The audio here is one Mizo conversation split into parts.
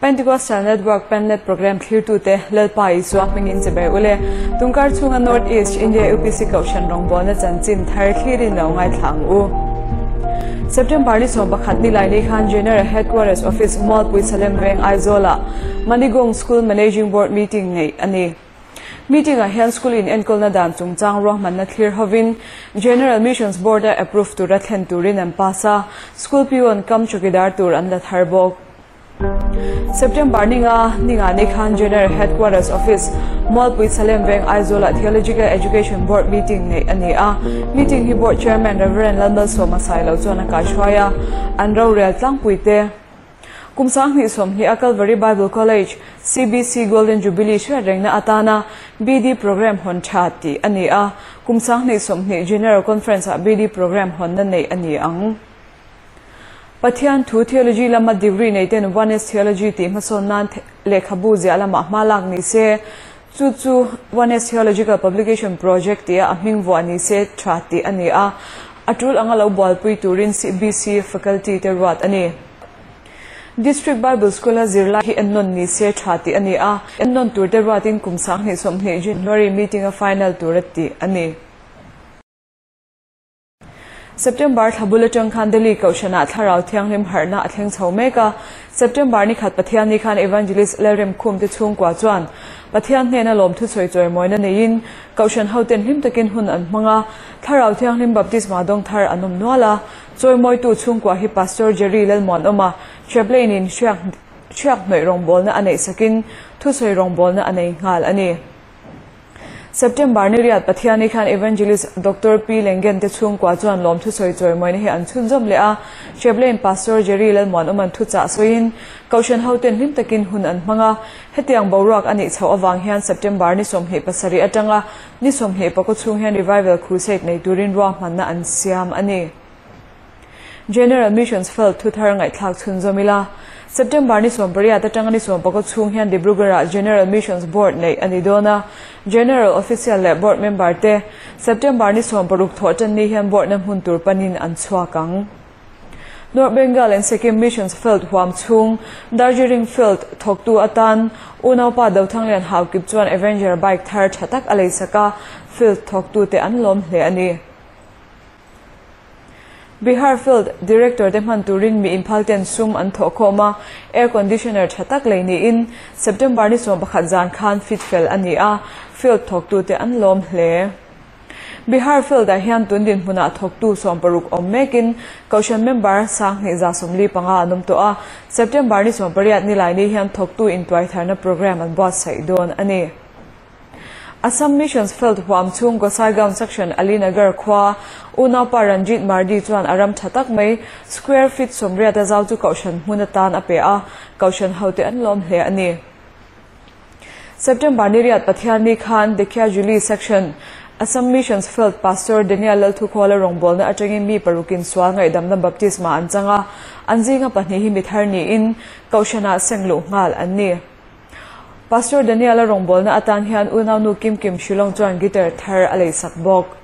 Pentecostal Network Penlet Program thlirtute Lalpa Isua hmingin che ber ule. Tungkar chhunga North East India UPC Kohhran rawngbawlna chanchin thar thlirin lo ngaithla ang u. September ni 11 ni lai ni khan General Headquarters Office Mualpui Salem Veng Aizawlah Manigong School Managing Board meeting neih a ni. Meeting ah hian school in enkawlna dan chungchang ruahmanna thlir hovin General Missions Board a approve tura thlen turin an pass a, school peon kam chawkidar tur an la thar bawk. September ninga ninga ni khan General Headquarters Office, Mualpui Salem Veng Aizawlah Theological Education Board meeting neih a ni a. Meeting hi Board Chairman Rev. Lalmalsawma Sailo chuan a kaihruai a, an rorel tlangpui te. Kum 2020 a Calvary Bible College, CBC, Golden Jubilee hriat rengna atana BD Programme hawn tha tih a ni a, kum 2020 General Conference-ah BD Programme hawnna neih a ni ang. Pathian thu Theology lama degree nei ten Oneness Theology tih hmasawn nan lehkhabu ziah lamah hma lak ni se, chu chu Oneness Theological Publication Project tia a hming vuah ni se tha tih a ni a, a tul anga lo bualpui turin CBC faculty te ruat a ni. District Bible School-a zirlai hi ennawn ni se tha tih a ni a, ennawn tur te ruatin kum 2020 January meeting-a final tura tih a ni. September thla bul atang khan Delhi Kohhranah Thlarau Thianghlim harhna a thleng chho mek a. September ni khat Pathian ni khan Evangelist Lalrem Khum te chhungkua chuan Pathian hnena lawmthu sawi chawimawina neiin Kohhran hoten hlim takin hun an hmang a. Thlarau Thianghlim Baptisma dawng thar an awm nual a. Chawimawitu chhungkua hi Pastor Jerry Lalmuanawma Chaplain in hriak hriak hnawih rawngbawlna a neih sakin thusawi rawngbawlna a nei nghal a ni. September ni riat Pathiani khan Evangelist Doctor Pi Lengen te chhungkua chuan lawmthu sawi chawimawi hi an chhunzawm leh a, Chaplain Pastor Jerry Lalmuanawma'n thuchah sawiin Kohhran hoten hlim takin hun an hmang a, hetiang boruak a nih chhoh avang hian September ni 27 atanga ni 24 chhung hian Revival Crusade nei turin ruahmanna an siam a ni. General Missions Field thuthar ngaihthlak chhunzawm ila, September ni 18 atanga ni 14 chhung hian Dibrugarh-ah General Missions Board neih a ni dawn a, General Official leh Board member te September ni 16 thawh tan ni hian Board na hmun tur panin an chhuak ang. North Bengal and Sikkim Missions Field huam chhung Darjeeling Field thawktu atan unaupa Dothanglian Haukip chuan Avenger bike thar tha tak a leisak a, Field thawktute an lawm hle a ni. Bihar Field Director te hman turin mi inphal ten sum an thawh khawm a, air conditioner tha tak lei niin September ni 11 zan khan fit fel a ni a, field thawktute an lawm hle. Bihar Field-ah hian tun dinhmunah thawktu 60 awm mekin Kohhran member 2145 an awm tawh a, September ni 18 ni lai ni hian thawktu intuaitharna programme an buatsaih dawn a ni. Assam Missions Field huam chhung Gossaigaon Section Alinagar khua unaupa Ranjit Mardi chuan a ram tha tak mai square feet 80 a zau chu Kohhran hmun atan a pe a, Kohhran hote an lawm hle a ni. September ni riat Pathian ni khan Dhekiajuli Section Assam Missions Field Pastor Daniel Lalthukhawla rawngbawlna atangin mi parukin sual ngaihdamna baptisma an chang a, an zinga pahnih hi mi thar niin Kohhranah seng luh nghal an ni. Pastor Daniel-a rawngbawlna atan hian unaunu Kim Kim Shillong chuan guitar thar a leisak bawk.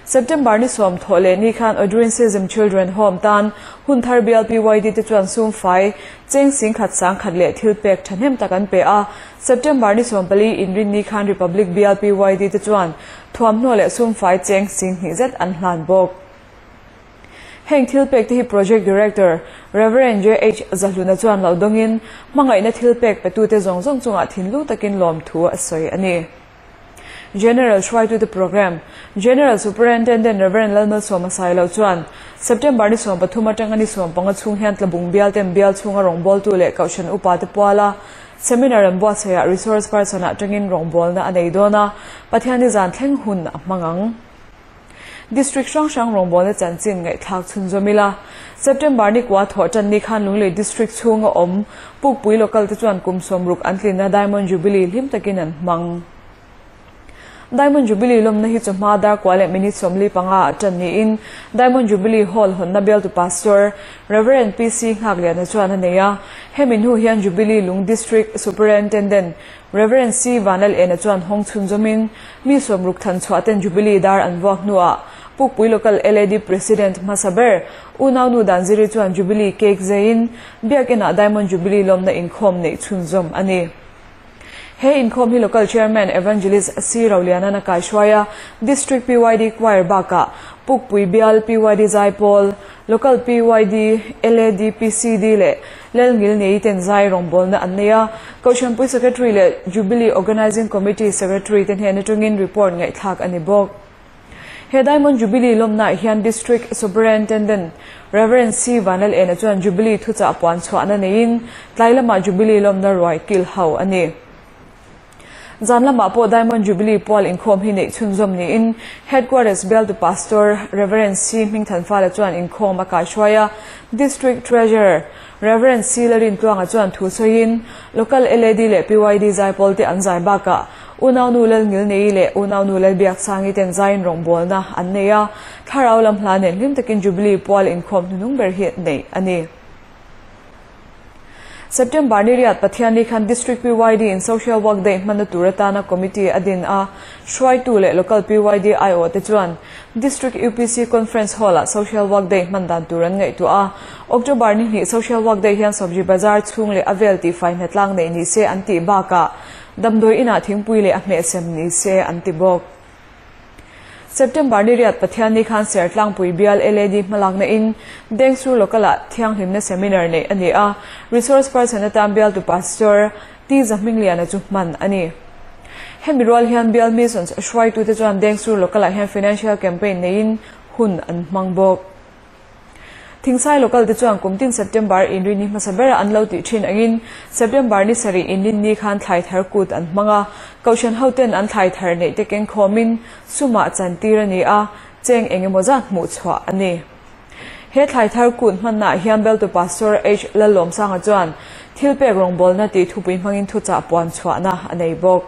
September ni sawm thawh leh ni khan Odrin Sism Children Home tan hun thar bial PYD te chuan sum fai cheng sing khat sang khat leh thil pek thahnem tak an pe a. September ni 14 inrin ni khan Republic bial PYD te chuan thuamhnaw leh sum fai cheng sing hnih zet an hlan bawk. Heng thil pek te hi Project Director, Rev. JH Zahluna chuan lo dawngin hmangaihna thil pek petute zawng zawng chungah thinlung takin lawmthu a sawi a ni. General hruaitute Programme, General Superintendent Rev. Lalmalsawma Sailo chuan September ni 13 atanga ni 15 chhung hian Tlabung bial ten bial chhunga rawngbawltu leh Kohhran upa te puala seminar an buatsaihah resource person atangin rawngbawlna a nei dawn a, Pathian ni zan thleng hun a hmang ang. District hrang hrang rawngbawlna chanchin ngaihthlak chhunzawm ila, September ni kua thawh tan ni khan Lunglei District chhunga awm Pukpui local te chuan kum 60 an tlinna Diamond Jubilee hlim takin an hmang. Diamond Jubilee lawmna hi chawhma dar kua leh minute 45 a tan niin Diamond Jubilee Hall hawnna bialtu Pastor Rev. PC Nghakliana chuan a nei a, hemi hnu hian Jubilee Lung District Superintendent Rev. C Vanlal Ena chuan hawng chhunzawmin mi 60 than chhuah ten Jubilee dar an vuak hnuah Pukpui Local LAD President hmasa ber Unaunu Danziri chuan Jubilee cake zeiin Biakinah Diamond Jubilee lawmna inkhawm neih chhunzawm a ni. He inkhawm hi Local Chairman Evangelist C Rolianan a kaihruai a, District PYD Choir bakah Pukpui Bial PYD Zaipawl, Local PYD, LAD, PCD leh Lelngil nei ten zai rawngbawlna an nei a, Kohhranpui Secretary leh Jubilee Organising Committee Secretary te hnen atangin report ngaihthlak a ni bawk. He Diamond Jubilee lawmnaah hian District Superintendent Rev. C. Vanlalena chuan Jubilee thuchah puan chhuahna neiin tlai lamah Jubilee lawmna ruai kil ho a ni. Zan lamah pawh Diamond Jubilee pual inkhawm hi neih chhunzawm niin Headquarters bialtu Pastor Rev. C. Hmingthanfala chuan inkhawm a kaihruai a, District Treasurer Rev. C. Lalrintluanga chuan thu sawiin Local LAD leh PYD zaipawl te an zai bakah Unaunu Lalngilnei leh Unaunu Lalbiaksangi ten zaiin rawngbawlna an nei a, thlarau lam hla nen hlim takin Jubilee pual inkhawm hnuhnung ber hi neih a ni. September ni riat Pathianni khan District PYD in Social Work Day hmanna tur atana Committee a din a, hruaitu leh Local PYD aiawh te chuan District UPC Conference Hall-ah Social Work Day hman dan tur an ngaihtuah a, October ni hnih Social Work Day hian Sobji Bazar chhung leh a vel tihfai hnatlang neih ni se an tih bakah Damdawi inah thingpui leh a hmehsem ni se an ti bawk. September ni riat Pathianni khan Sertlangpui bial LAD hmalakna in Dengsur Local ah thianghlimna seminar neih a ni a, resource person atan bialtu Pastor T Zahmingliana chu hman a ni. Hemi rual hian bial missions hruaitute chuan Dengsur Local ah hian financial campaign neiin hun an hmang bawk. Thingsai local te chuan kum tin September inri ni hmasa bera an lo tih thin angin September ni sarih inrin ni khan thlai thar kut an hmang a, Kohhran hoten an thlai thar neih te keng khawmin sumah chantir a ni a, cheng eng emaw zat hmuh chhuah a ni. He thlai thar kut hmannaah hian Beltu Pastor H Lallawmsanga chuan thilpek rawngbawlna tih thupui hmangin thuchah puan chhuahna a nei bawk.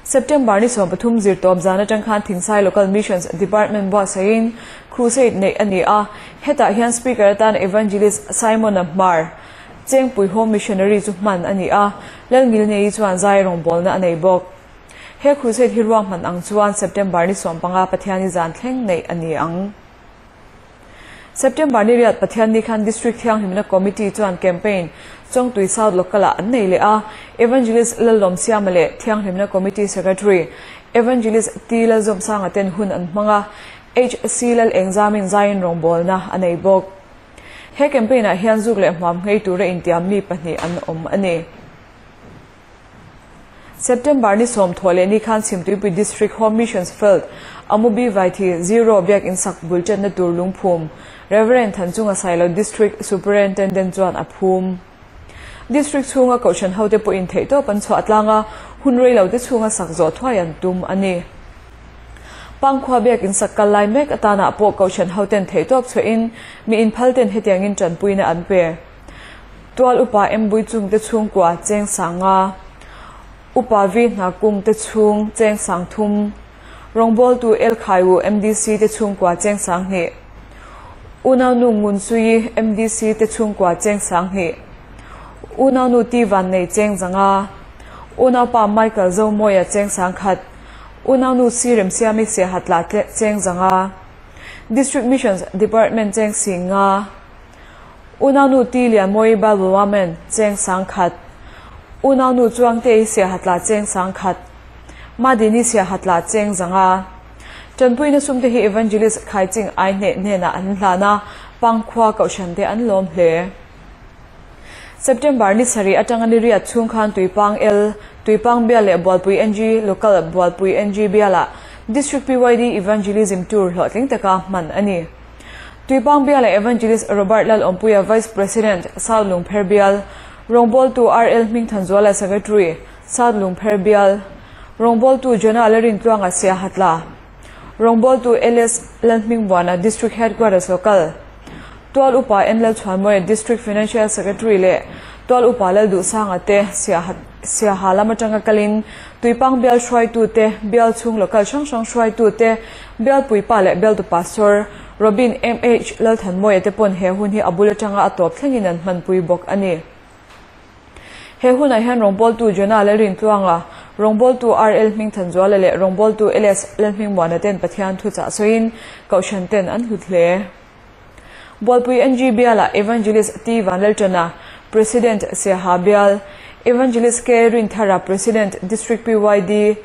September ni 13 zirtawp zan atang khan Thingsai Local Missions Department buatsaihin Crusade neih a ni a, hetah hian Speaker atan Evangelist Simon-a Hmar, Chengpui Home Missionary chu hman a ni a, Lalngilnei chuan zai rawngbawlna a nei bawk. He Crusade hi ruahman ang chuan September ni 15 Pathianni zan thleng neih a ni ang. September ni riat Pathianni khan District Thianghlimna Committee chuan campaign Chawngtui South Local-ah an nei leh a, Evangelist Lallawmsiama leh Thianghlimna Committee Secretary Evangelist T Lalzawmsanga ten hun an hmang a, HC Lal Engzamin zaiin rawngbawlna a nei bawk. He campaign-ah hian zuk leh hmuam nghei tura intiam mi pahnih an awm a ni. September ni 10 leh ni khan Chhimtuipui District Home Missions Field, Amubi Vaithi, Zero biakinn sak bul chenna tur lungphum, Rev. Thanchunga Sailo District Superintendent chuan a phum. District chhunga kohhran hote pawhin theihtawp an chhuah tlang a, hun rei lo te chhunga sak zawh thuai an tum a ni. Pangkhua biakinn sak kal lai mek atanah pawh kohhran hoten theihtawp chhuahin mi inphal ten hetiangin tanpuina an pe. Tual upa Embui chungte chhungkua cheng sanga, upa Vi Hnakung te chhung cheng sang thum, rawngbawltu El Khaiwu MDC te chhungkua cheng sang hnih, unaunu Ngunsui MDC te chhungkua cheng sang hnih, unaunu Ti Vannei cheng zanga, unaupa Michael Zomawia cheng sang khat, unaunu Si Remsiami Siahatla cheng zanga, District Missions Department cheng singa, Unaunu Ti Lianmawi Bible Woman cheng sang khat, Unaunu Chuangtei Siahatla cheng sang khat, Madini Siahatla cheng zanga. Tanpuina sumte hi Evangelist Khaiching ai hneh hnenah an hlan a, Pangkhua Kohhran te an lawm hle. September ni sarih atanga ni riat chhung khan Tuipang L, Tuipang Bial leh Bualpui NG Local Bualpui NG Bialah District PYD Evangelism Tour hlawhtling taka hman a ni. Tuipang bial leh Evangelist Robert Lalawmpuia Vice President, South Lungpher bial, Rawngbawltu RL Hmingthanzuala Secretary, South Lungpher bial, Rawngbawltu Jonah Lalrintluanga Siahatla, Rawngbawltu LS Lalhmingbuana District Headquarters Local, Tual Upa N Lalchhuanmawia District Financial Secretary leh Tual Upa Lalduhsanga te Siaha lam atanga kalin Tuipang bial hruaitute, bial chhung local hrang hrang hruaitute, bial puipa leh bialtu pastor Robin MH Lalthanmawia te pawn he hun hi a bul atanga a tawp thlengin an hmanpui bawk a ni. He hunah hian rawngbawltu Jonah Lalrintluanga, Rawngbawltu RL Hmingthanzuala leh rawngbawltu LS Lalhmingmuana ten Pathian thuchah sawiin Kohhran ten an hlut hle. Bualpui NG Bialah Evangelist T Vanlalṭana, President, Siaha Bial, Evangelist K Rinthara, President, District PYD,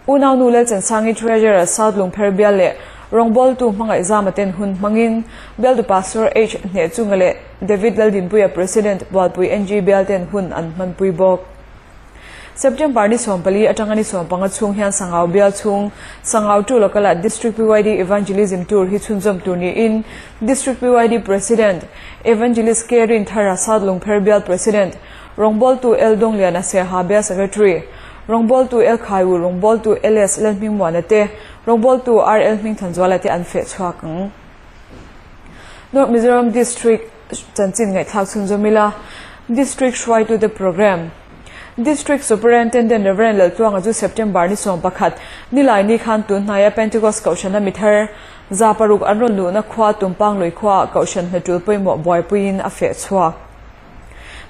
Unaunu Lalchansangi, Treasurer, South Lungpher Bial leh rawngbawltu Hmangaihzama ten hun hmangin Bialtu Pastor H Hnehchunga leh David Laldinpuia, President, Bualpui NG Bial ten hun an hmanpui bawk. September ni 14 atanga ni 15 chhung hian Sangau bial chhung Sangau tu Local-ah District PYD Evangelism Tour hi chhunzawm tur niin District PYD President, Evangelist K Rinthara South Lungpher Bial President, Rawngbawltu L Dawngliana Siaha Bial Secretary, Rawngbawltu L Khaiwu Rawngbawltu LS Lalhmingmuana te, Rawngbawltu RL Hmingthanzuala te an feh chhuak ang. North Mizoram District chanchin ngaihthlak chhunzawm ila, District hruaitute Programme, District Superintendent Rev. Laltluanga chu September ni 11, nilai ni khan tun hnaia Pentecost Kohhrana mithar 600 an rawn luhna khua Tumpang lui khuaah Kohhran hnatul pawimawh buaipuiin a feh chhuak.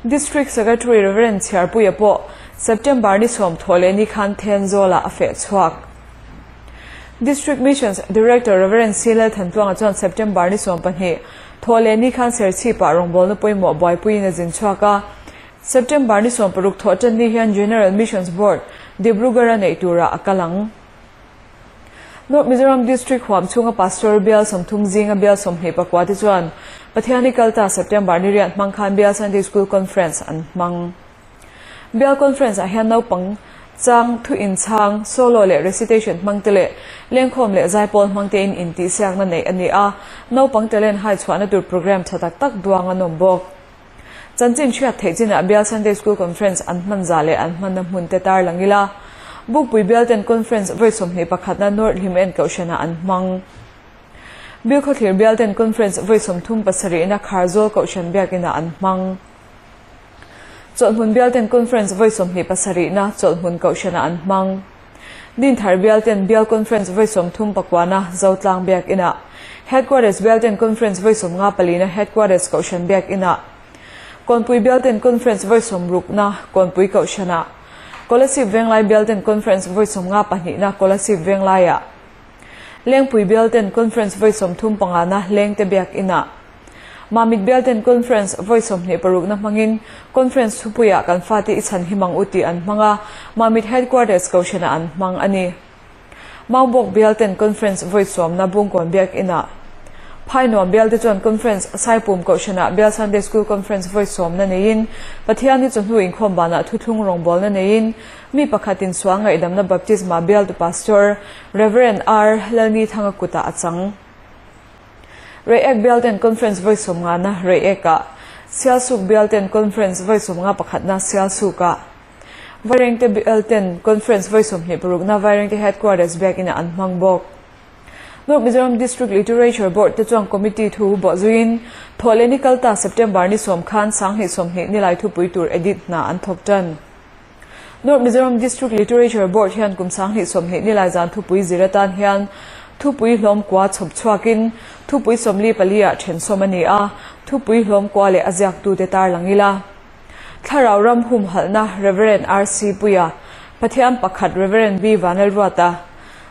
District Secretary Rev. Chhiarpuia pawh September ni 10 thawh leh ni khan Thenzawlah a feh chhuak. District Missions Director Rev. C. Lalthantluanga chuan September ni 12, thawh leh ni khan Serchhipah rawngbawlna pawimawh buaipuiin a zin chhuak a. September ni 16 thawh tan ni hian General Missions Board, Dibrugarh-a neih turah a kal ang. North Mizoram District huam chhunga Pastor bial 30 zinga bial 24 te chuan Pathiani kalta September ni riat hmang khan Bial Sunday School Conference an hmang. Bial Conference ah hian naupang chang, thu inchhang, solo leh recitation hmang te leh lengkhawm leh zaipawl hmang tein intihsiakna neih a ni a, naupang talent hai chhuahna tur programme tha tak tak duang an awm bawk. Chanchin hriat theih chinah Bial Sunday School Conference an hman zah leh an hmanna hmun te tar lang ila, Bukpui Bial ten Conference vawi 21na North Hlim En Kohhranah an hmang. Bilkhawthlir Bial ten Conference vawi 37na Kharzawl Kohhran Biakinah an hmang. Chawlhhmun Bial ten Conference vawi 27na Chawlhhmun Kohhranah an hmang. Dinthar Bial ten Bial Conference vawi 39na Zotlang Biakinah, Headquarters Bial ten Conference vawi 54na Headquarters Kohhran Biakinah, Kawnpui Bial ten Conference vawi 60na Kawnpui Kohhranah, Kolasib Venglai Bial ten Conference vawi 52na Kolasib Venglaiah, Lengpui Bial ten Conference vawi 35na Lengte Biakinah, Mamit Bial ten Conference vawi 26na hmangin Conference thupuiah kan fate i chhan hi mang u tih an hmang a, Mamit Headquarters Kohhranah an hmang a ni. Maubawk Bial ten Conference vawi 10na Bungkawn Biakinah Phainuam Bial te chuan Conference Saipum Kohhranah Bial Sunday School Conference vawi 10na neiin Pathian hi chawhnu inkhawm banah thuthlung rawngbawlna neiin mi pakhatin sual ngaihdamna Baptisma Bialtu Pastor Rev. R. Lalnithanga kutah a chang. Reiek Bial ten Conference vawi 50na Reiek-ah, Sialsuk Bial ten Conference vawi 51na Sialsuk-ah, Vairengte Bial ten Conference vawi 26na Vairengte Headquarters Biakinah an hmang bawk. North Mizoram District Literature Board te chuan Committee thu bawhzuiin Thawhlehni kalta September ni 10 khan 2020 nilai thupui tur edit hna an thawk tan. North Mizoram District Literature Board hian kum 2020 nilai zan thupui zir atan hian thupui hlawm kua chhawp chhuakin thupui 44 ah then sawm a ni a, thupui hlawm kua leh a ziaktute tar lang ila. Thlarau ram humhalhna Rev. RC Puia, Pathian pakhat Rev. B Vanlalruata,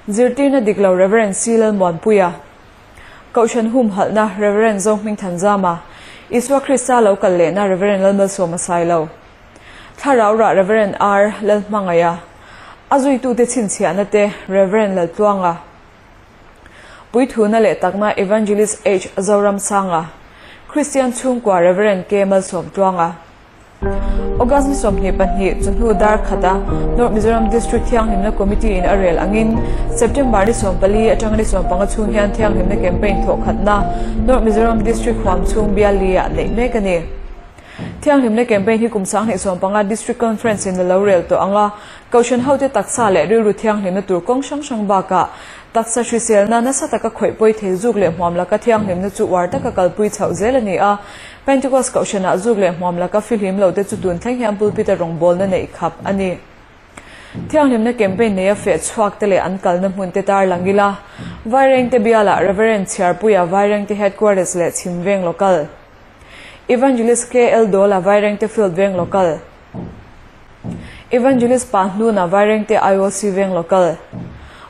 Zirtirna diklo Rev. C Lalmuanpuia, Kohhran humhalhna Rev. Zohmingthanzama, Isua Krista lo kal lehna Rev. Lalmalsawma Sailo. Thlarau rah Rev. R. Lalhmangaia, a zuitute chhinchhiahna te Rev. Laltluanga, Puithuna leh takna Evangelist H. Zoramsanga, Kristian chhungkua Rev. K. Malsawmtluanga. August ni 22 chawhnu dar khata North Mizoram District Thianghlimna Committee in a rel angin September ni 14 atanga ni 15 chhung hian Thianghlimna Campaign thawh khatna North Mizoram District huam chhung bial li ah neih mek a ni. Thianghlimna campaign hi kum 2015 District Conference in a lo rel tawh ang a, Kohhran hote taksa leh rilru thianghlimna tur kawng hrang hrang bakah taksa hriselna nasa taka khawih pawi thei zuk leh hmuam laka thianghlimna chu uar taka kalpui chhoh zel a ni a. Pentecost Kohhranah zuk leh hmuam laka fihlim lote chu tun thleng hian pulpit-a rawngbawlna neih khap a ni. Thianghlimna campaign neia feh chhuak te leh an kalna hmun te tar lang ila, Vairengte bialah Reverend Chhiarpuia Vairengte Headquarters leh Chhimveng Local Evangelist KL Dawla Vairengte Field Veng Local. Evangelist Pa Hnuna Vairengte IOC Veng Local.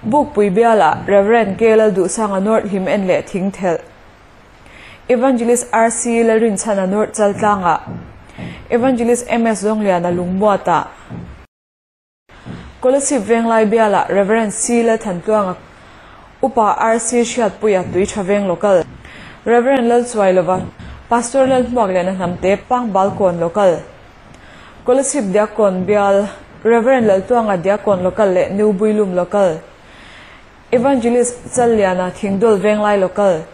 Bukpui Bialah Rev. K Lalduhsanga North Hlim En leh Thingthelh. Evangelist RC Lalrinchhana North Chaltlangah. Evangelist MS Zawngliana Lungmuatah. Kolasib Venglai Bialah Rev. C Lalthantluanga Upa RC Hriatpuia Tuitha Veng Local. Rev. Lalchuailova Pastor Lalhmuakliana Hnamte Pangbalkawn Local. Kolasib Diakkawn Bial, Rev. Laltuanga Diakkawn Local leh New Builum Local, Evangelist Challiana Thingdawl Venglai Local,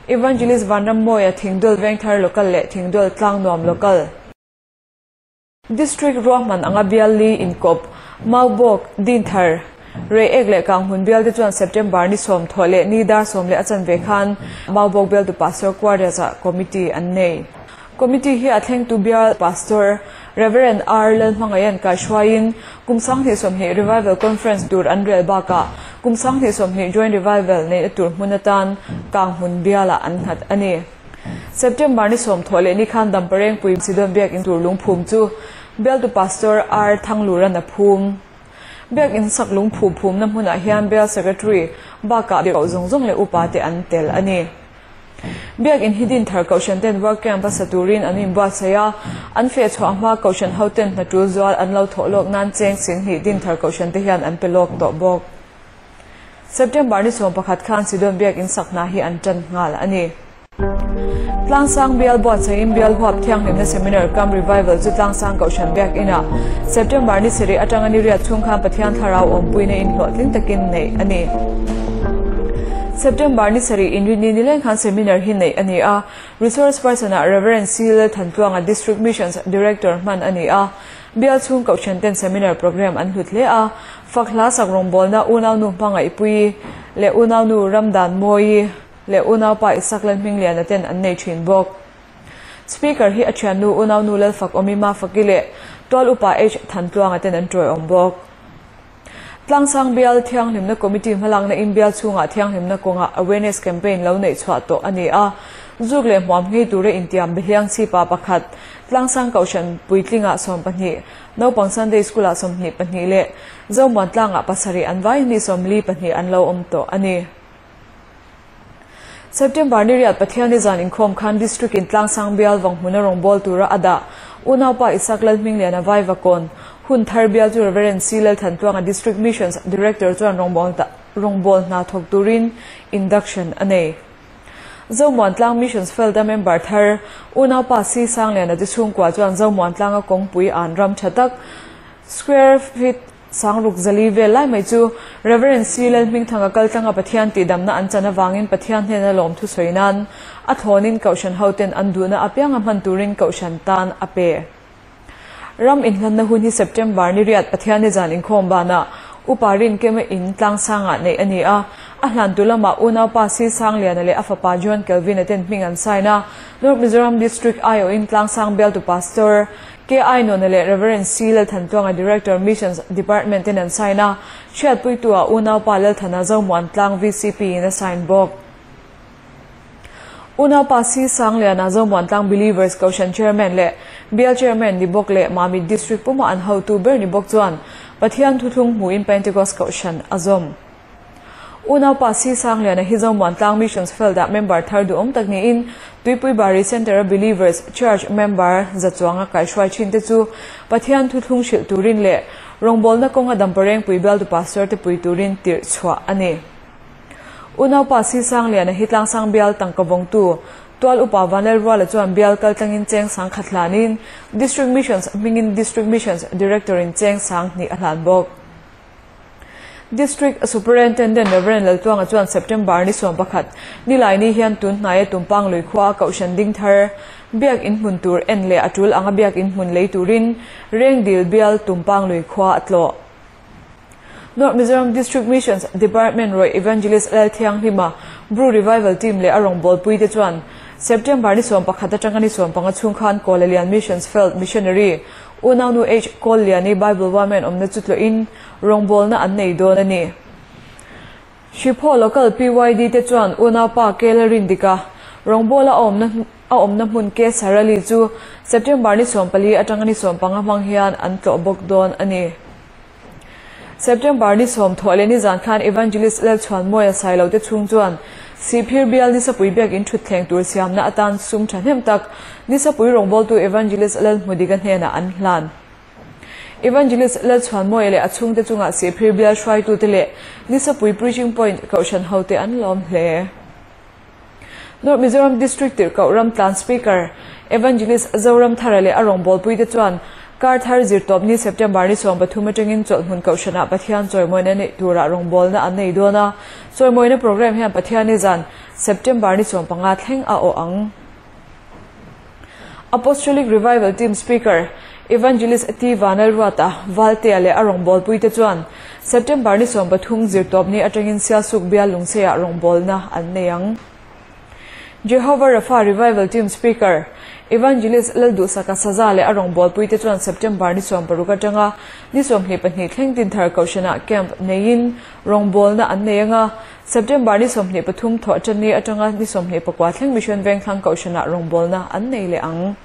Evangelist Vanrammawia Thingdawl Vengthar Local leh Thingdawl Tlangnuam Local. District ruahman anga bial li inkawp, Maubawk, Dinthar, Reiek leh Kanghmun bial te chuan September ni 90 leh ni dar 10 leh a chanve khan Maubawk bialtu Pastor Quarters-ah Committee an nei. Committee hi a thlengtu bial Pastor Rev. R. Lalhmangaian kaihruaiin kum 2020 Revival Conference tur an rel bakah kum 2020 Joint Revival neihna tur hmun atan Kanghmun bialah an nghat a ni. September ni 90 leh ni khan Damparengpui Sidon Biakin tur lungphum chu bialtu Pastor R. Thangluran a phum. Biakin sak lungphum phumna hmunah hian Bial Secretary bakah biak zawng zawng leh upa te an tel a ni. Biakin hi Dinthar Kohhran ten Work Camp a sa turin an inbuatsaih a, an feh chhuah hma Kohhran ho ten hna tul zual an lo thawh lawk nan cheng 20,000 Dinthar Kohhran te hian an pe lawk tawh bawk. September ni 11 khan Sidon Biakin sak hna hi an tan nghal a ni. Tlangsang Bial buatsaihin Bial huap thianghlimna Seminar cum Revival chu Tlangsang Kohhran Biakinah September ni sarih atanga ni riat chhung khan Pathian thlarau awmpuina inhlawhtling takin neih a ni. September ni sarih inrinni nileng khan seminar hi neih a ni a, Resource person ah Rev. C Lalthantluanga District Missions Director hman a ni a, Bial chhung Kohhran ten seminar program an hlut hle a, fak hla sak rawngbawlna unaunu hmangaihpui leh unaunu Ramdan Mawi leh unaupa Isak Lalhmingliana ten an nei thin bawk. Speaker hi a thiannu unaunu Lalfak Awmima Faki leh Tual Upa H Thantluanga ten an tawiawm bawk. Tlangsang Bial Thianghlimna Committee hmalakna in bial chhungah thianghlimna kawngah awareness campaign lo neih chhuah tawh a ni a. Zuk leh hmuam ngei tura intiam behliang chhipa pakhat, Tlangsang Kohhran puitlingah 12, Naupang Sunday School-ah 22 leh Zomuan tlangah pasarih an vai ni 42 an lo awm tawh a ni. September ni riat Pathian ni zan inkhawm khan District in Tlangsang bial vang hmuna rawngbâwl tura a dah unaupa Isak Lalhmingliana Vaivakawn hun thar bial chu Rev. C Lalthantluanga District Missions Director chuan rawngbâwl hna thawk turin induction a nei. Zomuan Tlang Missions Field-a member thar unaupa C Sangliana te chhungkua chuan Zomuan Tlanga kawngpui an ram tha tak square feet Sangruk zali vel lai mai chu Rev. C Lalhmingthanga kaltlanga Pathian tihdamna an chan avangin Pathian hnena lawm thusawi nan a thlawnin Kohhran hoten an duhna apianga hman turin Kohhran tan a pe. Ram inhlanna hun hi September ni riat Pathian ni zan inkhawm banah Upa Rinkema in tlangsangah neih a ni a, a hlantu lamah unaupa C Sangliana leh a fapa John Kelvin-a ten hming an sign a, North Mizoram District aiawhin tlangsang bialtu Pastor KI Nuna leh Rev. C Lalthantluanga Director Missions Department ten an sign a, hriatpuitu-ah unaupa Lalthana Zomuan tlang vcp in a sign bawk. Unaupa C Sangliana Zomuan tlang Believers Kohhran Chairman leh Bial Chairman ni bawk leh Mamit District puma an hotu ber ni bawk chuan Pathian thuthlung hmuhin Pentecost Kohhran a zawm. Unaupa C Sangliana hi Zomuan Tlang Missions Field-ah member thar duhawm tak niin Tuipui Bari Centre-a Believers Church member za chuanga kaihruai thin te chu Pathian thuthlung hrilh turin leh rawngbawlna kawnga damparengpui bialtu pastor te pui turin tirh chhuah a ni. Unaupa C Sangliana hi Tlangsang bial tangka vawngtu Tual Upa Vanlalruala chuan bial kaltlangin cheng 10,000 hlanin District Missions hmingin District Missions Director-in cheng 20,000 a hlan bawk. District Superintendent Rev. Laltuanga chuan September ni 11 nilai ni hian tun hnaia Tumpang lui khua Kohhran ding thar biak in hmun tur en leh a tul anga biak in hmun lei turin Rengdil bial Tumpang lui khua a tlawh. North Mizoram District Missions Department rawih Evangelist Lalthianghlima Bru Revival Team leh a rawngbâwl puite chuan September ni 11 atanga ni 15 chhung khan Kuala Missions Field Missionary Unaunu H Kawlliani Bible Women awmna chu tlawhin rawngbawlna an nei dawn a ni. Hriphaw Local PYD te chuan unaupa Kela Rindika rawngbawla a awmna a awmna hmun K Sarali chu September ni 14 atanga ni 15 hmang hian an tlawh bawk dawn a ni. September ni 10 thawh leh nizan khan Evangelist Lalchhuanmawia Sailo te chhung chuan Sihphir bial Nisapui biakin thutthleng tur siamna atan sum thahnem tak Nisapui rawngbawltu Evangelist Lalhmudika hnenah an hlan. Evangelist Lalchhuanmawia leh a chhungte chungah Sihphir bial hruaitute leh Nisapui Preaching Point Kohhran hote an lawm hle. North Mizoram District Tirhkoh Ramtlan Speaker Evangelist Zoramthara leh a rawngbawlpuite chuan kar thar zirtawp ni September ni 13 atangin chawlhhmun Kohhranah Pathian chawimawina neih turah rawngbawlna an nei dawn a, chawimawina programme hian Pathianni zan September ni 15 thleng a awh ang. Apostolic Revival Team Speaker Evangelist T Vanlalruata Valtea leh a rawngbawlpuite chuan September ni 13 zirtawp ni atangin Sialsuk bial Lungcheiah rawngbawlna an nei ang. Jehovah Rapha Revival Team Speaker Evangelist Lalduhsaka Saza leh a rawngbawlpuite chuan September ni 16 atanga ni 22 thleng Dinthar Kohhranah camp neiin rawngbawlna an nei anga, September ni 23 thawh tan ni atanga ni 24 thleng Mission Vengthlang Kohhranah rawngbawlna an nei leh ang.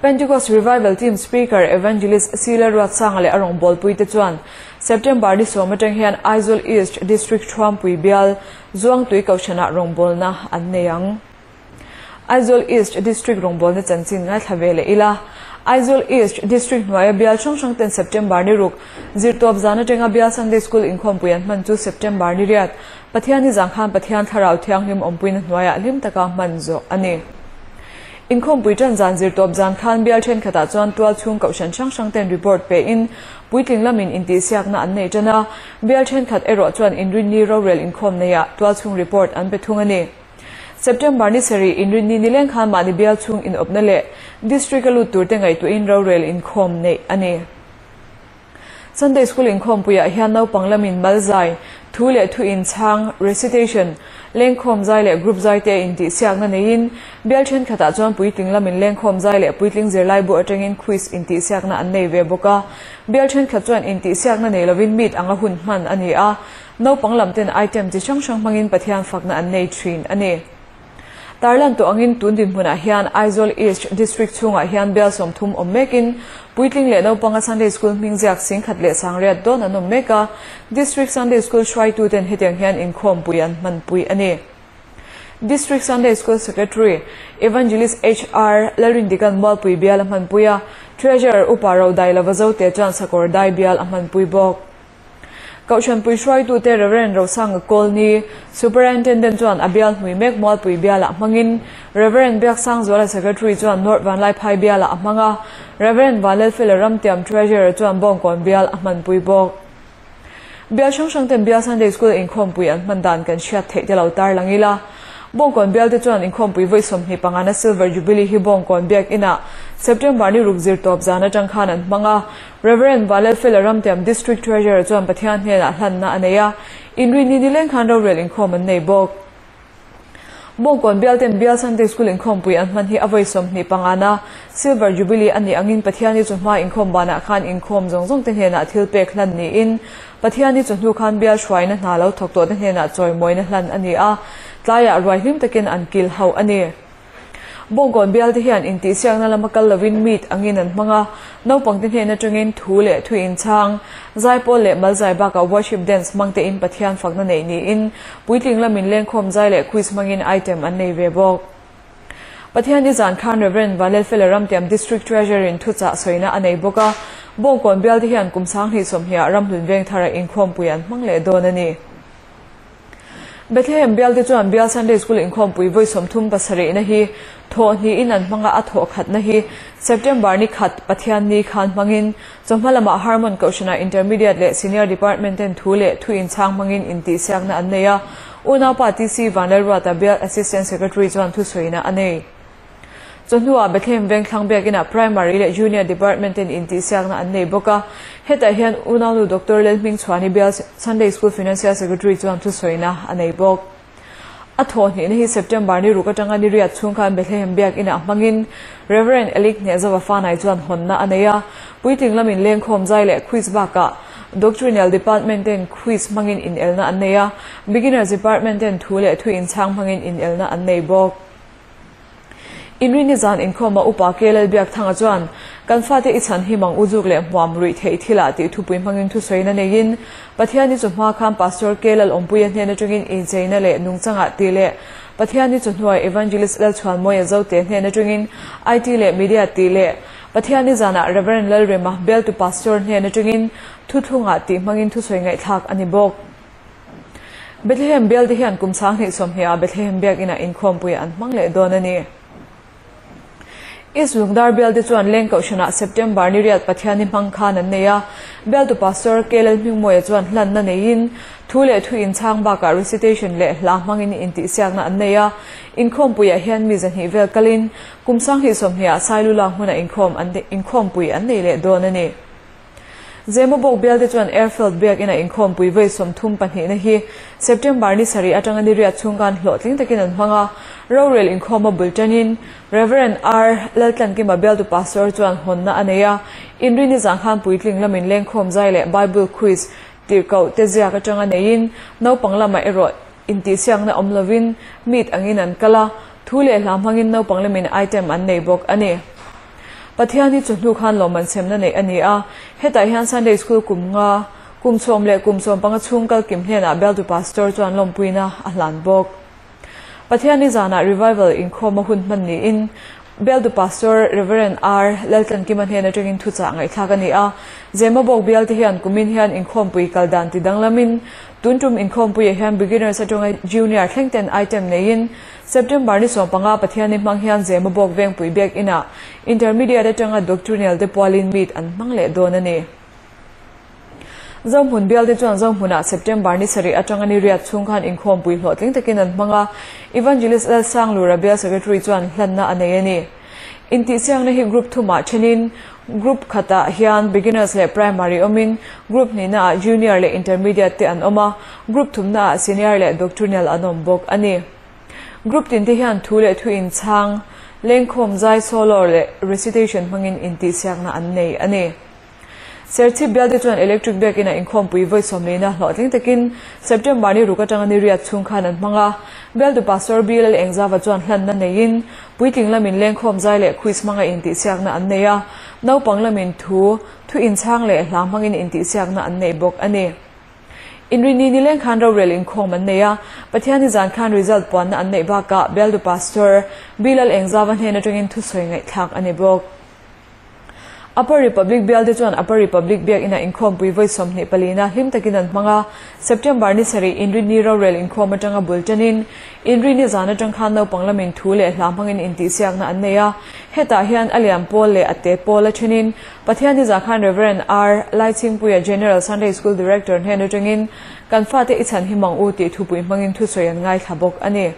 Pentecost Revival Team Speaker Evangelist Sila Ruatsanga leh a rawngbawlpuite chuan September ni 10 atang hian Aizawl East District Thuampui bial Zuangtui Kohhranah rawngbawlna an nei ang. Aizawl East District rawngbawlna chanchin ngaithla ve leh ila. Aizawl East District hnuaia bial hrang hrang ten September ni ruk zirtawp zan atanga bial Sunday School inkhawmpui an hman chu September ni riat Pathian ni zang khan Pathian Thlarau Thianghlim awmpuina hnuaiah hlim taka hman zawh a ni. Inkhawmpui tan zan zirtawp zan khan bial thenkhatah chuan tual chhung kohhran hrang hrang ten report pe in puitling lamin intihsiakna an nei tan a, bial thenkhat erawh chuan inrinni rorel inkhawm neiah tual chhung report an pe thung a ni. September ni sarih inrinni nileng khan mahni bial chhung inawpna leh district a lut turte ngaihtuahin rorel inkhawm neih a ni. Sunday School inkhawmpuiah hian naupang lamin mal zai, thu leh thu inchhang, recitation, lengkhawm zai leh group zai te intihsiakna neiin bial thenkhatah chuan puitling lamin lengkhawm zai leh puitling zirlai bu atangin quiz intihsiakna an nei ve bawk a. Bial thenkhat chuan intihsiakna nei lovin meet anga hun hman a ni a, naupang lam ten item chi hrang hrang hmangin Pathian fakna an nei thin a ni. Tarlan tawh angin tun dinhmunah hian Aizawl East District chhungah hian bial 30 awm mekin puitling leh naupanga Sunday School hming ziak 10,160 dawn an awm mek a, District Sunday School hruaitu ten hetiang hian inkhawmpui an hmanpui a ni. District Sunday School Secretary Evangelist HR Lalrindikan Mualpui bial a hmanpui a, Treasurer Upa Rodai Lavazo te chuan Sakawr Dai bial a hmanpui bawk. Kohhranpui hruaitute Rev. Rosanga Kawlni, Superintendent chuan a bial hmui mek Mualpui bialah hmangin Rev. Biaksangzuala Secretary chuan North Vanlaiphai bialah a hmang a, Rev. Vanlalfela Ramtiam Treasurer chuan Bawngkawn bial a hmanpui bawk. Bial hrang hrang ten bial Sunday School inkhawmpui an hman dan kan hriat theih te lo tarlang ila. Bawngkawn bial te chuan inkhawmpui vawi 25 na Silver Jubilee hi Bawngkawn biak inah September ni ruk zirtawp zan atang khan an hmang a, Rev. Vanlalfela Ramtiam District Treasurer chuan Pathian hnenah hlanna a nei a, inrinni nileng khan rorel inkhawm an nei bawk. Bawngkawn bial ten bial Sunday School inkhawmpui an hman hi a vawi 25 na Silver Jubilee a nih angin Pathian hi chu hma inkhawm banah khan inkhawm zawng zawng te hnenah thil pek hlan niin Pathian hi chu hnu khan bial hruaina hna lo thawk tawh te hnenah chawimawina hlan a ni a, tlaiah ruai hlim takin an kil ho a ni. Bawngkawn bial te hian intihsiakna lama kal lovin meet angin an hmang a, naupang te hnen atangin thu leh thu inchhang, zaipawl leh mal zai bakah worship dance hmang tein Pathian fakna neih niin puitling lamin lengkhawm zai leh quiz hmangin item an nei ve bawk. Pathian i zan khan Rev. Vanlalfela Ramtiam District Treasurer in thuchah sawina a nei bawk a, Bawngkawn bial te hian kum 2020 ah Ramhlun Vengthara inkhawmpui an hmang leh dawn a ni. Bethlehem bial te chuan bial Sunday School inkhawmpui vawi 37 na hi thawh hnihin an hmanga a thawh khatna hi September ni khat Pathian ni khan hmangin chawhma lamah Harmon Kohhranah Intermediate leh Senior Department ten thu leh thu inchhang hmangin intihsiakna an nei a, unaupa TC Vanlalruata bial Assistant Secretary chuan thusawiina a nei. Chawhnuah Bethlehem Vengthlang biakinah Primary leh Junior Department ten intihsiakna an nei bawk a, hetah hian unaunu Doctor Lelhmingchhuani bial Sunday School Financial Secretary chuan thusawiina a nei bawk. A thawh hnihna hi September ni ruk atanga ni riat chhung khan Bethlehem biakinah hmangin Rev. Elik Hnehzova Fanai chuan hawnna a nei a, puitling lamin lengkhawm zai leh quiz bakah Doctrinal Department ten quiz hmangin inelna an nei a, Beginners Department ten thu leh thu inchhang hmangin inelna an nei bawk. Inrinni zan inkhawma Upa K Lalbiakthanga chuan, Kan fate i chhan hi mang uzuk leh hmuam ruih theih thilah tih thupui hmangin thusawina neiin Pathiani chu hma khan Pastor K Lalawmpuia hnen atangin incheina leh nungchangah tih leh Pathiani chu hnuai Evangelist Lalchhuanmawia Zote hnen atangin IT leh Media tih leh Pathiani zanah Rev Lalrema Bialtu Pastor hnen atangin thuthlungah tih hmangin thusawi ngaihthlak a ni bawk. Bethlehem bialte hian kum 20 20 ah Bethlehem biakinah inkhawmpui an hmang leh dawn a ni. East Lungdar bialte chuan Leng Kohhranah September ni riat Pathianni hmang khan an nei a, bialtu Pastor KL Hmingmawia chuan hlanna neiin thu leh thu inchhang bakah recitation leh hla hmangin intihsiakna an nei a, inkhawmpuiah hian mi 200 vel kalin kum 20 20 ah Sailula hmuna inkhawm an inkhawmpui an nei leh dawn a ni. Zemabawk bialte chuan Airfield biakina inkhawmpui vawi 32 na hi September ni 7 atanga ni riat chhung khan hlawhtling takin an hmang a, rorel inkhawma bul tanin Rev. R. Laltlankima bialtu pastor chuan hawnna a nei a, inrini zang khan puitling lamin lengkhawm zai leh Bible quiz tirhkoh te ziak atanga neiin naupang lamah erawh intihsiakna awm lovin meet angin an kal a, thu leh hla hmangin naupang lamin item an nei bawk a ni. Pathian hi chawhnu khan lawmman semna neih a ni a, hetah hian Sunday School kum nga, kum 10 leh kum 15 chhung kal kim hnenah bialtu Pastor chuan lawmpuina a hlan bawk. Pathian ni zanah Revival inkhawm a hun hman niin bialtu Pastor Rev. R. Laltlankima hnen atangin thuchah ngaihthlak a ni a, Zemabawk bialte hian kumin hian inkhawmpui kal dan ti danglamin tun tum inkhawmpuiah hian Beginners atanga Junior thleng ten item neiin September ni 15 Pathianni hmang hian Zemabawk vengpui biak inah Intermediate atanga Doctrinal te pualin meet an hmang leh dawn a ni. Zohmun bialte chuan Zohmunah September ni 7 atanga ni riat chhung khan inkhawmpui hlawhtling takin an hmang a, Evangelist Lalsanglura bial Secretary chuan hlanna a nei a ni. Intihsiakna hi group thumah thenin group khatah hian beginners leh primary awmin group hnihnaah junior leh intermediate te an awm a, group thumnaah senior leh doctrinal an awm bawk a ni. Group tin te hian thu leh thu inchhang, lengkhawm zai solo leh recitation hmangin intihsiakna an nei a ni. Serchhip bialte chuan electric biakina inkhawmpui vawi 40 na hlawhtling takin September ni ruk atanga ni riat chhung khan an hmang a, bialtu Pastor B Lalengzava chuan hlanna neiin puitling lamin lengkhawm zai leh quiz hmanga intihsiakna an nei a, naupang lamin thu, thu inchhang leh hla hmangin intihsiakna an nei bawk a ni. Inrini ni leng khan rorel inkhawm an nei a, Pathianni zan khan result puanna an neih bakah bialtu Pastor B Lalengzava hnen atangin thusawi ngaihthlak a ni bawk. Upper Republic bialte chuan Upper Republic biakina inkhawmpui vawi 24 na hlim takin an hmang a, September ni 7 inrini rorel inkhawm atanga bul tanin inrini zan atang khan naupang lamin thu leh hla hmangin intihsiakna an nei a, hetah hian a lian pawl leh a te pawl a thenin Pathianni zan khan Rev. R. Laichhingpuia General Sunday School Director hnen atangin kan fate i chhan hi mang u tih thupui hmangin thusawi an ngaithla bawk a ni.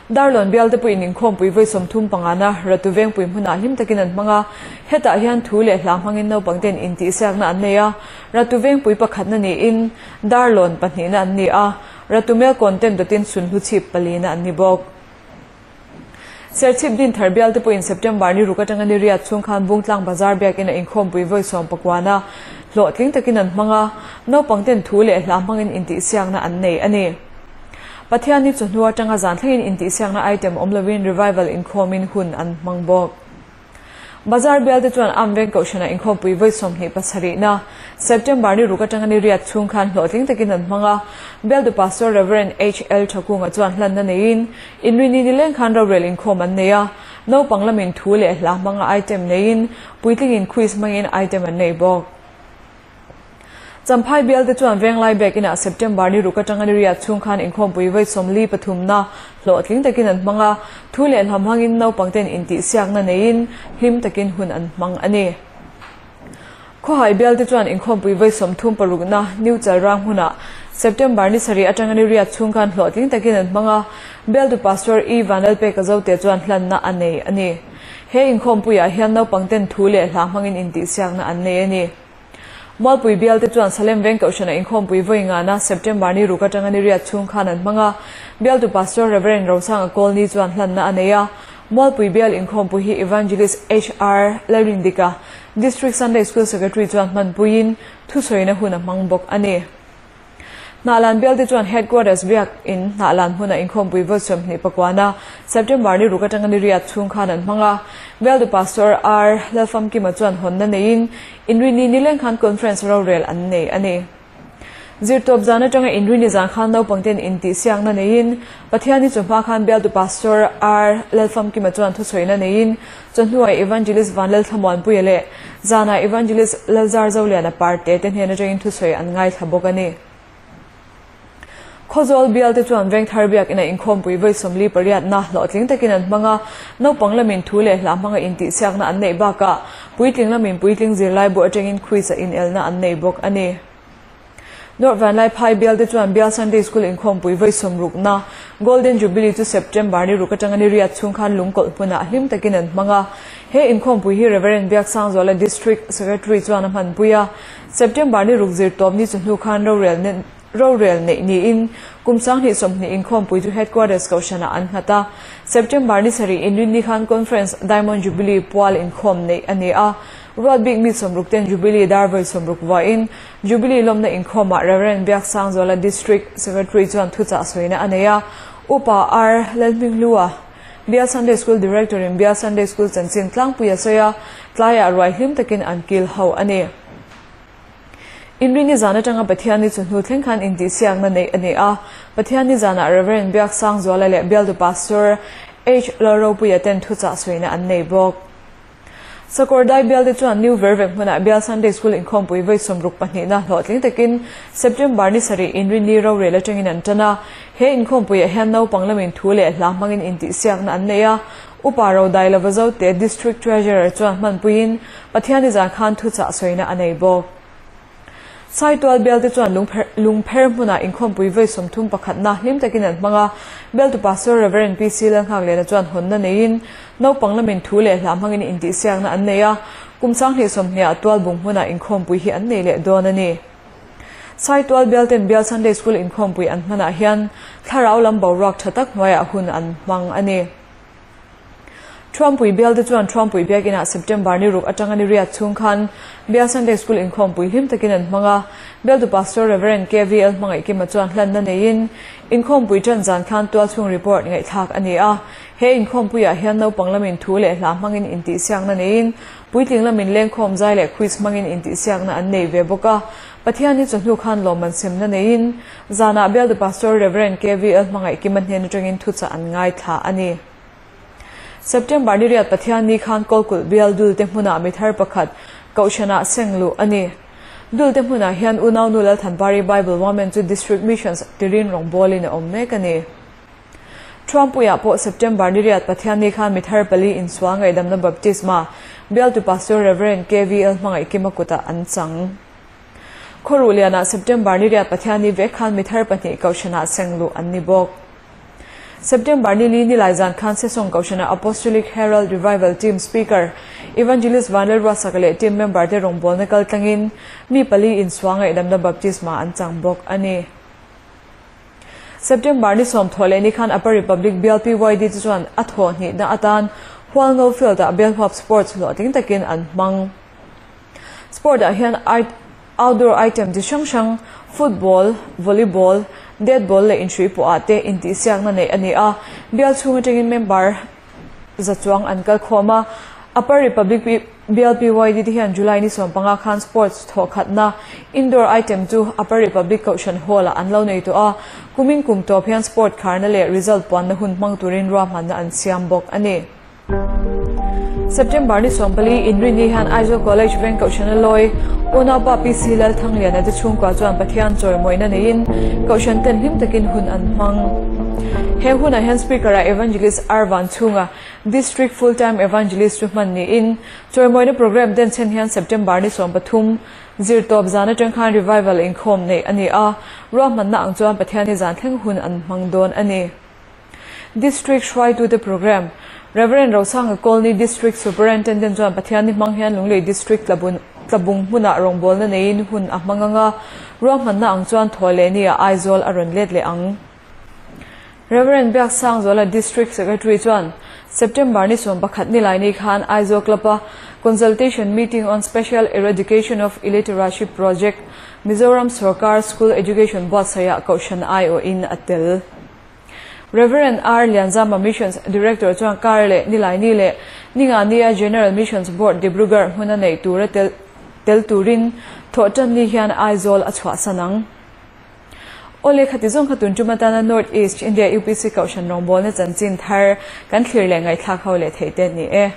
Darlawn bialte pawhin inkhawmpui vawi 35 na Ratu vengpui hmunah hlim takin an hmang a, hetah hian thu leh hla hmangin naupang ten intihsiakna an nei a, Ratu vengpui pakhatna niin Darlawn pahnihna an ni a, Ratu mel content dawtin sunhlu chhip palina an ni bawk. Serchhip din thar bialte pawhin September ni ruk atanga ni riat chhung khan Bungtlang Bazar biakina inkhawmpui vawi 19 na hlawhtling takin an hmang a, naupang ten thu leh hla hmangin intihsiakna an nei a ni. Pathianni chawhnu atanga zan thlengin intihsiakna item awm lovin revival inkhawmin hun an hmang bawk. Bazar bialte chuan Amveng Kohhrana inkhawmpui vawi 27 na September ni ruk atanga ni riat chhung khan hlawhtling takin an hmang a, bialtu Pastor Rev. H L Thakunga chuan hlanna neiin inrini ni leng khan rorel inkhawm an nei a, naupang lamin thu leh hla hmanga item neiin puitlingin quiz hmangin item an nei bawk. Champhai bialte chuan Venglai biakinah September ni ruk atanga ni riat chhung khan inkhawmpui vawi 43 na hlawhtling takin an hmang a, thu leh hla hmangin naupang ten intihsiakna neiin hlim takin hun an hmang a ni. Khawhai bialte chuan inkhawmpui vawi 36 na New Chalrang hmunah September ni 7 atanga ni riat chhung khan hlawhtling takin an hmang a, bialtu Pastor E Vanlalpeka Zote chuan hlanna a nei a ni. He inkhawmpuiah hian naupang ten thu leh hla hmangin intihsiakna an nei a ni. Mualpui bialte chuan Salem veng Kohhrana inkhawmpui vawi ngana September ni ruk atanga ni riat chhung khan an hmang a, bialtu Pastor Rev. Rosanga Kawlni chuan hlanna a nei a. Mualpui bial inkhawmpui hi Evangelist HR Lalrindika, District Sunday School Secretary chuan hmanpuiin thusawina hun a hmang bawk a ni. Hnahlan bialte chuan Headquarters biak in Hnahlan hmuna inkhawmpui vawi 24 na September ni ruk atanga ni riat chhung khan an hmang a. Bialtu Pastor R Lalfamkima chuan hawnna neiin Inrini nileng khan Conference rorel an nei a ni. Zirtawp zan atanga Inrini zan khan naupang ten intihsiakna neiin Pathiani chawhma khan Bialtu Pastor R Lalfamkima chuan thuchhuihna neiin chawhnuai Evangelist Vanlalthlamuanpuia leh zanah Evangelist Lalzar Zoliana Parte te hnen atangin thuchhui an ngaithla bawk a ni. Khawzawl bialte chuan Vengthar biak ina inkhawmpui vawi 48 na hlawhtling takin an hmang a, naupang lamin thu leh hla hmanga intihsiakna an neih bakah puitling lamin puitling zirlai bu atangin quiz a inelna an nei bawk a ni. North Vanlaiphai bialte chuan Bial Sunday School inkhawmpui vawi 60 na Golden Jubilee chu September ni ruk atanga ni riat chhung khan lungkawlh hmunah hlim takin an hmang a. He inkhawmpui hi Reverend Biaksangzuala District Secretary chuan a hmanpui a. September ni ruk zirtawp ni chawhnu khan rorel rorel neih niin kum 2020 inkhawmpui chu Headquarters kohhranah an nghat a. September ni sarih Inrinni khan Conference Diamond Jubilee pual inkhawm neih a ni a. Ruat bik mi 60 ten Jubilee dar vawi 60 vain Jubilee lawmna inkhawmah Reverend Biaksangzuala District Secretary chuan thuchah sawiina a nei a. Upa R Lalhminghlua Bial Sunday School Director in Bial Sunday School chanchin tlangpui a sawi a, tlaiah ruai hlim takin an kil ho a ni. Inrini zan atanga Pathian ni chawhnu thleng khan intihsiakna neih a ni a. Pathian ni zanah Reverend Biaksangzuala leh Bialtu Pastor H Lalropuia ten thuchah sawiina an nei bawk. Sakawrdai bialte chuan New Vervek hmunah Bial Sunday School inkhawmpui vawi 62 na hlawhtling takin September ni sarih Inrinni rorel atangin an tan a. He inkhawmpuiah hian naupang lamin thu leh hla hmangin intihsiakna an nei a. Upa Rodai Lova Zote District Treasurer chuan hmanpuiin Pathian ni zan khan thuchah sawiina a nei bawk. Saitual bialte chuan lungpher hmunah inkhawmpui vawi 31 na hlim takin an hmang a. Bialtu Pastor Reverend PC Lalnghaklena chuan hawnna neiin naupang lamin thu leh hla hmangin intihsiakna an nei a. Kum 2020 ah tual bung hmunah inkhawmpui hi an nei leh dawn a ni. Saitual bialten Bial Sunday School inkhawmpui an hmanah hian thlarau lam boruak tha tak hnuaiah hun an hmang a ni. Thuampui bialte chuan Thuampui biak inah September ni ruk atanga ni riat chhung khan Bial Sunday School inkhawmpui hlim takin an hmang a. Bialtu Pastor Reverend KVL Hmangaihkima chuan hlanna neiin inkhawmpui tan zan khan tualchhung report ngaihthlak a ni a. He inkhawmpuiah hian naupang lamin thu leh hla hmangin intihsiakna neiin puitling lamin lengkhawm zai leh quiz hmangin intihsiakna an nei ve bawk a. Pathian ni chawhnu khan lawmman semna neiin zanah Bialtu Pastor Reverend KVL Hmangaihkima hnen atangin thuchah an ngaithla a ni. September ni riat Pathian ni khan Kawlkulh bial dulte hmunah mi thar pakhat kohhranah sengluh a ni. Dulte hmunah hian unau nu Lalthanpari Bible Women chu District Missions tirin rawngbawlin a awm mek a ni. Thuampuiah pawh September ni riat Pathian ni khan mi thar pali insual ngaihdamna baptisma bialtu Pastor Reverend KVL Hmangaihkima kutah an chang. Khawruhlianah September ni riat Pathian ni vek khan mi thar pahnih kohhranah sengluh an ni bawk. September ni li ni lai zan khan Sesawng kohhranah Apostolic Herald Revival Team Speaker Evangelist Vanlalruatsaka leh team member te rawngbawlna kal tlangin mi pali insual ngaihdamna baptisma an chang bawk a ni. September ni 10 leh ni khan Upper Republic Bial PYD te chuan a thawh hnihna atan Hualngo Field ah Bialhuap Sports hlawhtling takin an hmang. Sport ah hian outdoor item chi hrang hrang football, volleyball, dead ball leh inhrui pawh ah te intihsiakna neih a ni a. Bial chhung atangin member za chuang an kal khawm a. Upper Republic Bial PYD te hian July ni 15 khan sports thawhkhatna indoor item chu Upper Republic Kohhran Hall ah an lo nei tawh a. Kumin kum tawp hian sport kharna leh result puanna hun hmang turin ruahmanna an siam bawk a ni. September ni 14 Inrini hian Aizawl College Veng Kohhran a lawi unaupa PC Lalthangliana te chhungkua chuan Pathian chawimawina neiin Kohhran ten hlim takin hun an hmang. He hunah hian Speaker ah Evangelist R Vanchhunga District Full Time Evangelist chu hman niin chawimawina program den chen hian September ni 13 zirtawp zan atang khan revival inkhawm neih a ni a. Ruahmanna ang chuan Pathian ni zan thleng hun an hmang dawn a ni. District hruaitu te program Reverend Rosanga Colney District Superintendent chuan Pathian ni hmang hian Lunglei District tlabung hmunah rawngbawlna neiin hun a hmang anga ruahmanna ang chuan thaw leh ni ah Aizawl a rawn let leh ang. Reverend Biaksangzuala District Secretary chuan September ni 11 nilaini khan Aizawl Club-a Consultation Meeting on Special Eradication of Illiteracy Project, Mizoram Sorkar School Education buatsaihah Kohhran aiawhin a tel. Rev. R. Lianzama Missions Director chuan kar leh nilaini leh ningania General Missions Board Dibrugarh hmuna neih tura tel tel turin thawhtan ni hian Aizawl a chhuahsan ang. Aw lehkha ti zawng kha tun tum atana North East India UPC Kohhran rawngbawlna chanchin thar kan thlir leh ngaihthlak ho leh theih te ni e.